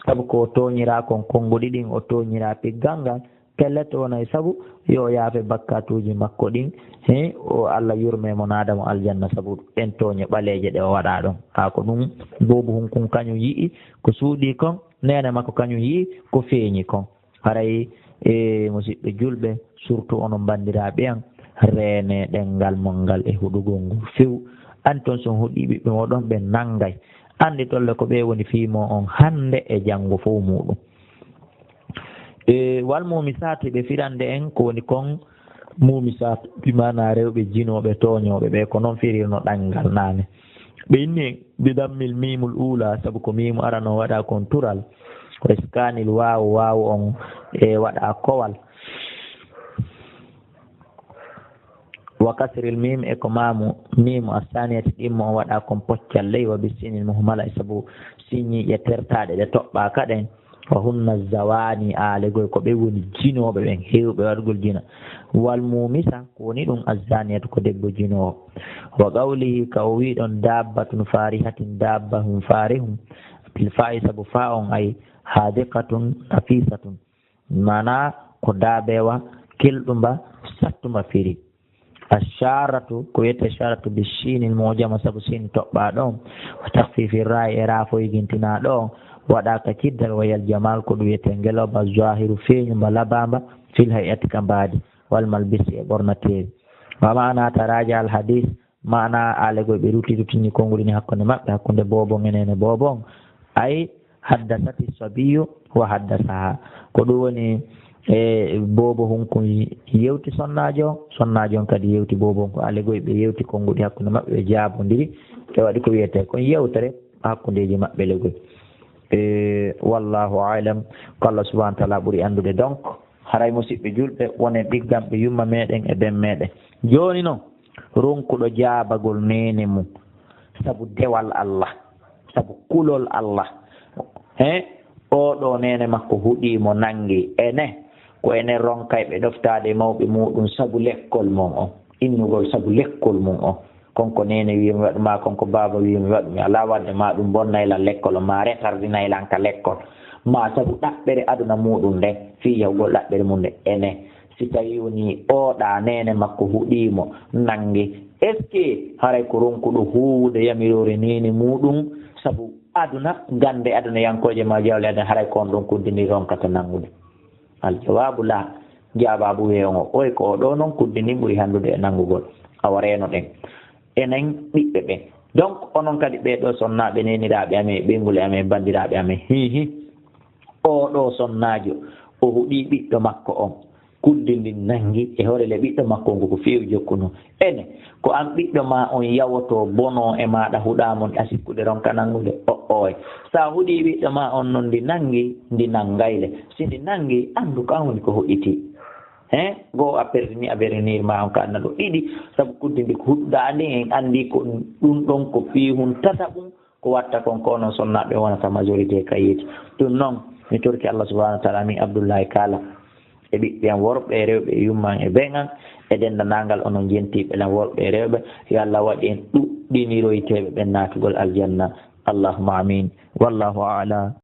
Sabu ko o tooñiraa kon, konnguɗi ɗin, o tooñiraa piggal ngal, pellet o wonay sabu yo o yaafe bakkatuuji makko ɗin, he, o Allah yurmee mo, naada mo aljanna sabu ɗen tooñe ɓaleeje ɗe o waɗaa ɗon. Haa ko ɗum boobo hun kun kañum yi'i, ko suuɗii kon, neene makko kañum yi'i, ko feeñi kon. Haray, e, musiɓɓe julɓe, surtout onon banndiraaɓe an, reenee ɗemngal mon ngal e huɗugol ngol few. An ton, so on huɗii ɓiɓɓe mooɗon, ɓe nanngay. Annditol-le ko ɓe woni fii mon on hannde e janngo fow muuɗum. E, wal muumisaat, ɓe firande en ko woni kon muumisaat, bi maanaa rewɓe jinooɓe tooñooɓe ɓe, ko non firirno ɗanngal naane. Ɓe inni bi dammil miimul uulaa, sabu ko miimu arano waɗaa kon tural, wa iskaanil waawu, waawu on e waɗaa kowal, wa kasril miim, e ko maamu miimu, assaaniyati ɗimmo, on waɗaa kon poccal ley, wa bissiinil muhmala, e sabu siiñiiƴe tertaaɗe ɗe toɓɓaaka ɗen, wa hunna zawaani, aale goy ko ɓe woni jinooɓe ɓen, heewɓe waɗugol jina. Wal muumisa, ko woni ɗum, azzaaniyatu, ko debbo jinoowo. Wa qawlihi, ka o wii ɗon, daabbatun faarihatin, daabba hum faarihum, bil faa'i, sabu faa on, ay, haadiqatun nafiisatun, maanaa ko daabeewa kelɗumba, sattumba firi. Ashaaratu, ko wiyetee shaaratu, bi shiinil mu'jama, sabu siin toɓɓaa ɗon, wa takhfiifi raa'i, e raa foygintinaa ɗon, waɗaaka ciddal, wa yal jamaal, ko ɗum wiyetee ngelooba, zaahiru, feeñumba, labaamba, fil hay'ati, ka mbaadi, wal malbisi, e ɓornateeri. Wa maanaa taraaja al hadiis, maanaa aale goy ɓe rutti ruttini konguɗi ni hakkunde maɓɓe, hakkunde boobo on e neene boobo on. Ay, Haddasati sabiyu wa haddasaha. Ko ɗum woni e boobo hunkun yewti sonnaajo, sonnaajo on kadi yewti boobo hunkun. Alegoy ɓe yewti konnguɗi hakkunde maɓɓe, ɓe jaabondiri. Ɓe waɗi ko wiyetee kon yewtere hakkundeeji maɓɓe legoy. E, wallahu alam, ko Allah subhanahu wa taala ɓuri anndude. Donc, haray musiɓɓe julɓe, wonen ɗigganɓe yumma meɗen e ben meɗen. Jooni non, ronkuɗo jaabagol neene mum, sabu dewal Allah, sabu kulol Allah. He, oo ɗoo neene makko huɗii mo, nanngi. Ene, ko enen ronkayɓe ɗoftaade mawɓe muuɗum sabu lekkol mon on, innugol sabu lekkol mum on. Kon ko neene wi'i mi waɗu ma, kon ko baaba wi'i mi waɗu mi. Alaa waɗde ma ɗum bonnay lan lekkol, ma retardinay lan ka lekkol. Ma sabu ɗaɓɓere aduna muuɗum nden, fii yahugol ɗaɓɓere mum nden. Ene, si tawii wonii oo ɗaa neene makko huɗii mo, nanngi. Est-ce que haray ko ronkuɗo huuwude yamiroore neene muuɗum sabu aduna, gannde adunayankooje ma jawle aduna, haray ko on ɗon kuddi ndi ronkata nanngude? Aljawaabu laa. Jaabaabu weeyo ngo, oy ko oo ɗoo non kuddi ndin ɓuri hanndude e nanngugol. Awa reeno ɗen. Enen ɓiɓɓe ɓen. Donc, onon kadi ɓee ɗoo sonnaaɓe, neeniraaɓe amen, ɓeynguuɓe amen, banndiraaɓe amen. Hiihi. Oo ɗoo sonnaajo, o huɗii ɓiɗɗo makko on. Kuddi ndin nanngi e hoore le ɓiɗɗo makko ngu ko feewi jokkuno. Ene, ko an ɓiɗɗo maa on yawotoo bonoo e maaɗa huɗaa mo ɗa sikkude ronka nanngude? O'oy. So a huɗii ɓiɗɗo maa on non ndi nanngi, ndi nanngay le. Si ndi nanngi, anndu ko an woni ko huɗitii. He, goo a perdini avenir maa on ka aduna ɗoo. Ɗiɗi, sabu kuddi ndi ko huɗɗaa ndi en anndi ko ɗum ɗon ko fii hun tata ɗum. Ko watta kon ko onon sonnaaɓe wonata majorité ka yeeti. Ɗum non, mi torki Allah subhanahu wa taala, min Abdullahi Kala, e ɓiɓɓe am worɓe e rewɓe e yumma am e ben am, e denndaangal onon jentiiɓe lan worɓe e rewɓe, yo Allah waɗ en ɗuɗɗiniroyteeɓe ɓen naatugol aljanna. Allahumma amin. Wallahu a'la.